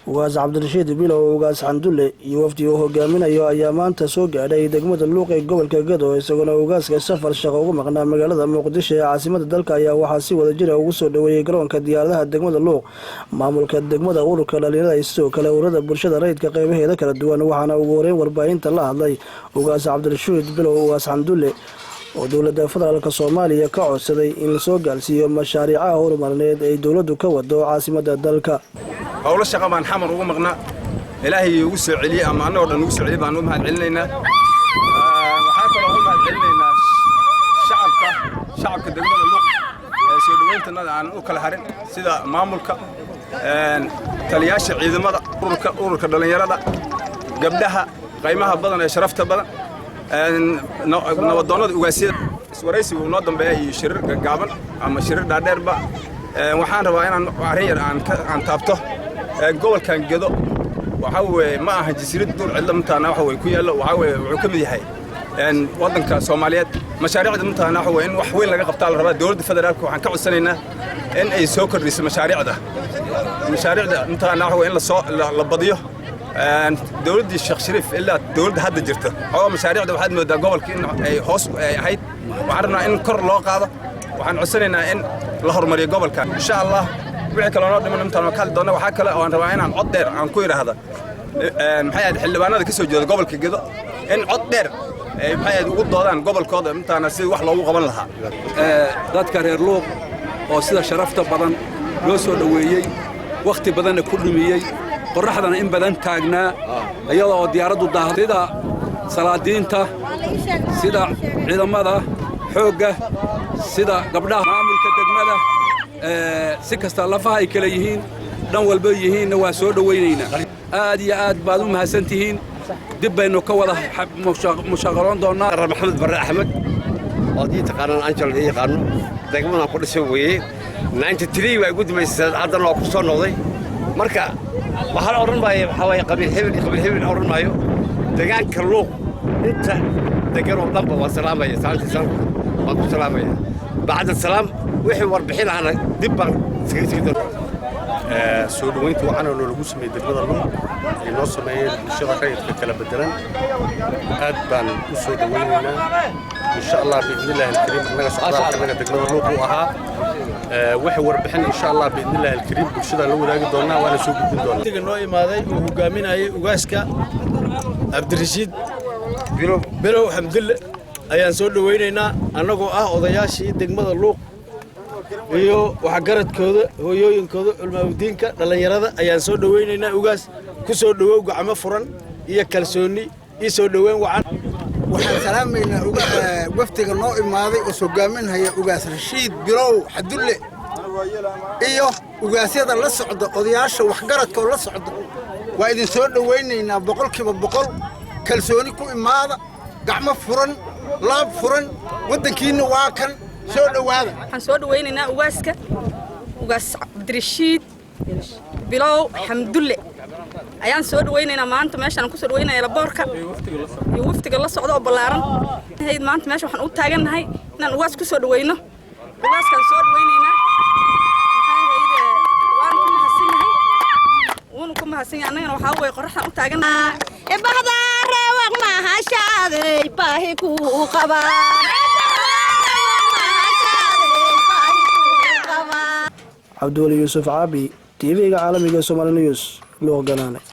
Ugaas Cabdirashiid Bilow Ugaas Xandulle iyo wafdi uu hogaaminayo ayaa maanta soo gaadhay degmada Luuq ee gobolka Gado, isagoona ugaaska safar shaqo ugu maqnaa magaalada Muqdisho ee caasimada dalka. Ayaa waxaa si wada jira ugu soo dhaweeyey garoonka diyaaradaha degmada Luuq maamulka degmada, ururka dhalinyarada iyo sidoo kale ururada bulshada rayidka qeybaheeda kala duwan. Waxaana ugu horeyn warbaahinta la hadlay Ugaas Cabdirashiid Bilow Ugaas Xandulle oo dowladda federaalka Soomaaliya ka codsaday in lasoo gaarsiiyo mashaariicaha horumarineed ay dowladdu ka wado caasimada dalka. Howlo shaqa baan Xamar ugu maqnaa. Ilaahay ugu soo celiyey ama annagoo dhan ugu soo celiyey baan u mahad celinaynaa. Waxaa kaloo u mahad celinaynaa shacabka degmada Luuq ee soo dhoweyntanada aan u kala harin, sida maamulka, taliyaasha ciidamada, ururka dhallinyarada, gabdhaha qaymaha badan ee sharafta badan, nabadoonnada, ugaasyada. Iswaraysiga uu noo dambeeya iyo shirir gaggaaban ama shirir dhaadheerba, waxaan rabaa inaan arrin yar aan taabto. Gobolkan Gedo waxaa weeye ma aha jasiirad duur cidlo mataqaana waxa weye ku yaallo. Waxaa weeye wuxuu ka mid yahay waddanka Soomaaliyeed. Mashaariicda mataqaana waxa weye in wax weyn laga qabtaa la rabaa. Dowladda federaalka waxaan ka codsanaynaa in ay soo kordhiso mashaariicda mataqaana waxa weye in lasoo la badiyo. Dowladdii Sheekh Shariif ilaa dowladda hadda jirta xoogaa mashaariicda waxaad moodaa gobolka in ay hoos ay ahayd. Waxaan rabnaa in kor loo qaado. Waxaan codsanaynaa in la horumariyo gobolka, insha Allah. Wixii kaloo noo dhiman intaan ka hadli doona. Waxaa kale oo aan rabaa inaan cod dheer aan ku idhaahda, maxay ahayd, xildhibaanada ka soo jeeda gobolka Gedo in cod dheer ay, maxay ahayd, ugu doodaan gobolkooda intaana sidii wax loogu qaban lahaa. Dadka reer Luuq oo sida sharafta badan loo soo dhoweeyey, wakhti badanna ku dhumiyey, qorraxdana in badan taagnaa iyada oo diyaaraddu daahday, sida salaadiinta, sida ciidamada xoogga, sida gabdhaha, maamulka degmada, si kasta lafaha ay kala yihiin, dhan walba yihiinna waa soo dhowaynaynaa. Aad iyo aad baad u mahadsan tihiin. Dib baynu ka wada mushaqaroon doonnaa. Maxamed Barre Axmed ood ii taqaanaan, Angel ii yaqaano, degmadan ku dhisay weeye. 93 waa igu dambaysay, haddana waa ku soo noqday. Marka waxaa la odhan maayo waxaa waaye qabiil hebel iyo qabiil hebel odhan maayo. Deegaanka Luuq inta degan oo dhanba waan salaamaya. Salaamtii salaamka waan ku salaamaya. Bacda salaam, wixii warbixin ahana dib baan iskaga sigi doonaa. Soo dhoweynta waxaana lagu sameeyey degmada Luuq ay noo sameeyeen bulshada rayidka kala bedelan, aad baan u soo dhoweynaynaa, insha Allah biidnillahi alkariim. Annaga socdaalka annaga degmada Luuq uu ahaa. Waxay warbixin, insha Allah biidnillahi alkariim, bulshadaan la wadaagi doonaa, waana soo gudbin doonaa. Noo imaaday uu hogaaminayay ugaaska Cabdirashiid Bilow Xamdulle ayaan soo dhowaynaynaa, annagoo ah odayaashii degmada Luuq iyo waxgaradkooda, hooyooyinkooda, culmaaudiinka, dhallinyarada ayaan soo dhowaynaynaa. Ugaas, ku soo dhowow gacmo furan iyo kalsoonni ii soo dhoweyn wacan. Waxaan salaamaynaa wafdiga noo imaaday oo hogaaminhaya Ugaas Rashiid Bilow Xadulle iyo ugaasyada la socda, odayaasha waxgaradka oo la socda. Waa idin soo dhowaynaynaa 100%. Kalsooni ku imaada, gacmo furan, laab furan. Waddankiinna waa kan, soo dhowaada. Waxaan soo dhowaynaynaa ugaaska, Ugaas Cabdirashiid Bilow Xamdulle ayaan soo dhawaynaynaa. Maanta meeshaan ku soo dhawaynaya laboorka iyo waftiga la socda oo ballaaran. Maanta meesha waxaan u taagannahay inaan ugaas ku soo dhawayno. Ugaaskaan soo dhawaynaynaa. Waana ku mahadsan yahay, wuuna ku mahadsan yahay. Annagana waxaa weeye qoraxdaan u taagannahay. Bahdaarewaq mahashaaday baahi ku qabaan. Cabdiweli Yuusuf Caabi, TV-ga caalamiga Somaali News, Luuq Ganaane.